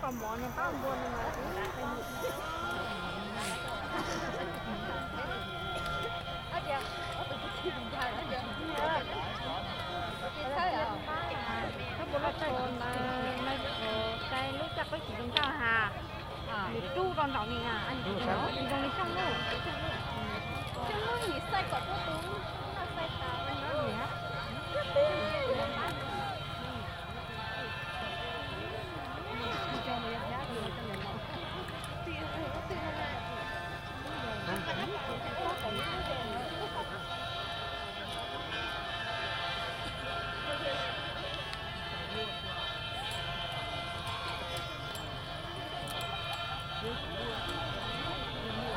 Lub caj qwb tsis zoo nkauj ha. Nws rub rau nraum ni na, tsis zoo li xyoo lauj. Xyoo lauj, nim xaij kom tuaj tus, xaij tas.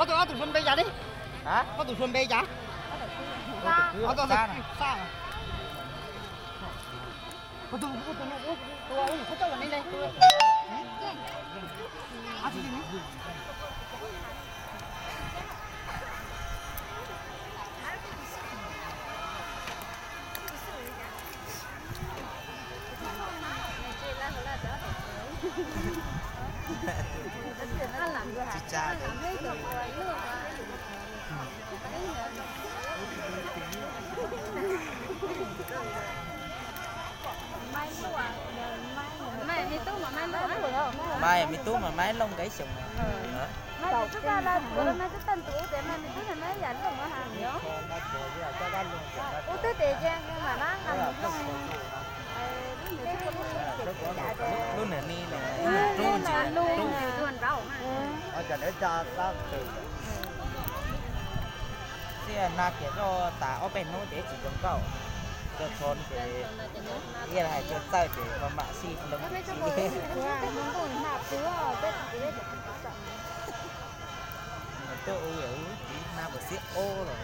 Ob tug, ob tug hluas npe cas li? Ob tug hluas npe cas? Ob tug, ob tug, Mas me tub mas Maiv Looj nkawd ib xyoos no. Lub niag ni, tias hna tias koj tas ob peb hnub ces tsis zoo nkauj, koj txhob ces ib hais koj txawj ces koj mam sib hlub. Tuaj u, hna puas xib ob los.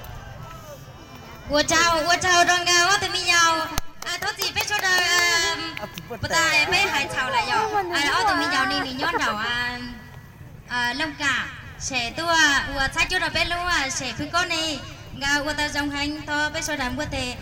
Ua tsaug, ua tsaug rau nkawd ob tug me nyuam. Thov txim peb sawv daws, puas tas peb hais txhaum lawm yom. Ob tug me nyuam ni nws nyob nraum Looj Kam, ces tuaj ua txhab cuab rau peb lub, ces phwj kob ne, nkawd ua tau zoo heev, thov peb sawv daws npuaj tes.